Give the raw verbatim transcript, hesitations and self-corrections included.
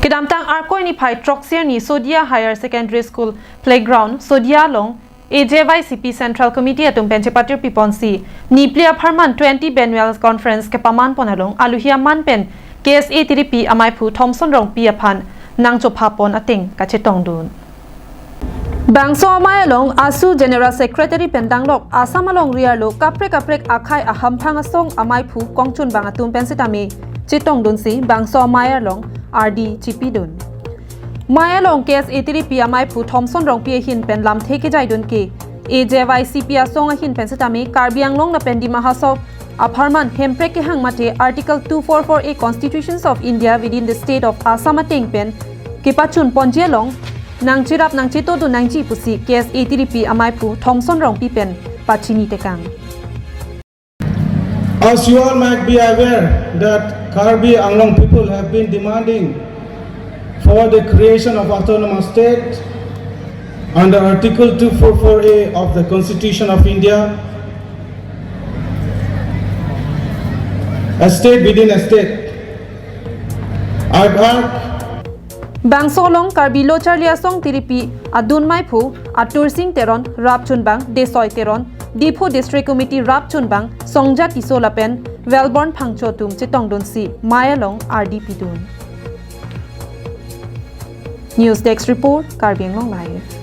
Kedamtang Arkoi niphai throksi arni Sodia Higher Secondary School playground Sodia along A J Y C P Central Committee atum pen chepatirpi ponsi, niphli apharman twentieth Biennial Conference kepaman pon along aluhi aman pen K S A tiripi amaiphu Thomson Rongpi aphan nangchophapon ateng kachetongdun. Bangso amei along ASU General Secretary pen danglok Assam alongri arlo kaprek kaprek akhei ahamphang asong amaiphu kongchunbang atum pen sitame chetongdunsi bangso amei along ardi chipidun. Mei along K S A tiripi amaiphu Thomson Rongpi ahin pen lamthe kejaidun ke A J Y C P asong ahin pen sitame Karbi Anglong lapen Dima Hasao apharman Hemprek kehang mate Article two four four A Constitutions of India within the State of Assam ateng pen kepachun ponji along nangcherap nangchetongdun nangji pusi K S A tiripi amaiphu Thomson Rongpi pen pachini tekang. As you all might be aware that Karbi Anglong people have been demanding for the creation of autonomous state under Article two four four A of the Constitution of India, a state within a state. I've heard Bangso along Karbi Lo Charli Asong tiripi adun maiphu Atursing Teron, rapchunbang Desoi Teron, Diphu District Committee rapchunbang Songja Tisso lapen Wellborn Phangcho atum chetongdunsi mei along ardi pidun. News Desk Report, Karbi Anglong Live.